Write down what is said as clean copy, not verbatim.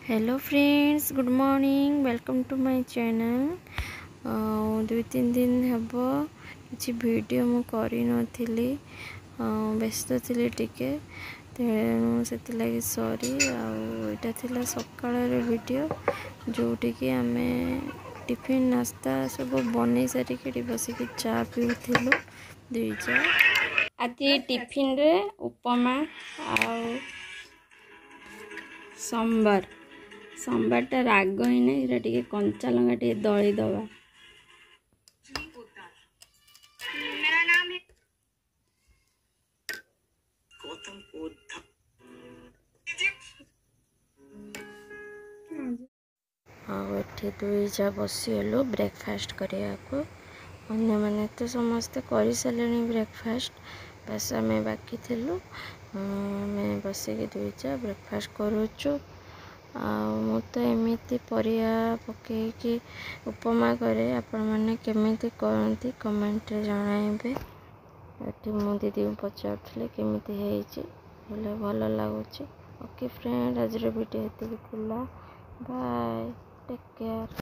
Hello friends, good morning, welcome to my channel. 2-3 ଦିନ ହେବ କିଛି ଭିଡ଼ିଓ ମୁଁ କରିନଥିଲି, ବ୍ୟସ୍ତ ଥିଲି ଟିକେ, ତେଣୁ ସେଥିଲାଗି ସରି। ଆଉ ଏଇଟା ଥିଲା ସକାଳର ଭିଡ଼ିଓ, ଯେଉଁଠିକି ଆମେ ଟିଫିନ୍ ନାସ୍ତା ସବୁ ବନେଇ ସାରିକି ଏଠି ବସିକି ଚା ପିଉଥିଲୁ ଦୁଇ ଚା। ଆଜି ଟିଫିନରେ ଉପମା ଆଉ ସମ୍ବର। ସମ୍ବରଟା ରାଗ ହେଇନାହିଁ, ଏଇଟା ଟିକେ କଞ୍ଚା ଲଙ୍କା ଟିକେ ଦଳିଦେବା। ଆଉ ଏଠି ଦୁଇ ଯା ବସିଗଲୁ ବ୍ରେକଫାଷ୍ଟ କରିବାକୁ। ଅନ୍ୟମାନେ ତ ସମସ୍ତେ କରିସାରିଲେଣି ବ୍ରେକଫାଷ୍ଟ, ବାସ୍ ଆମେ ବାକି ଥିଲୁ। ଆମେ ବସିକି ଦୁଇ ଯା ବ୍ରେକଫାଷ୍ଟ କରୁଛୁ। ଆଉ ମୁଁ ତ ଏମିତି ପରିବା ପକେଇକି ଉପମା କରେ, ଆପଣମାନେ କେମିତି କରନ୍ତି କମେଣ୍ଟରେ ଜଣାଇବେ। ଏଠି ମୁଁ ଦିଦିଙ୍କୁ ପଚାରୁଥିଲି କେମିତି ହେଇଛି, ହେଲେ ଭଲ ଲାଗୁଛି। ଓକେ ଫ୍ରେଣ୍ଡ, ଆଜିର ଭିଡ଼ିଓ ଏତିକି ଥିଲା। Bye, take care.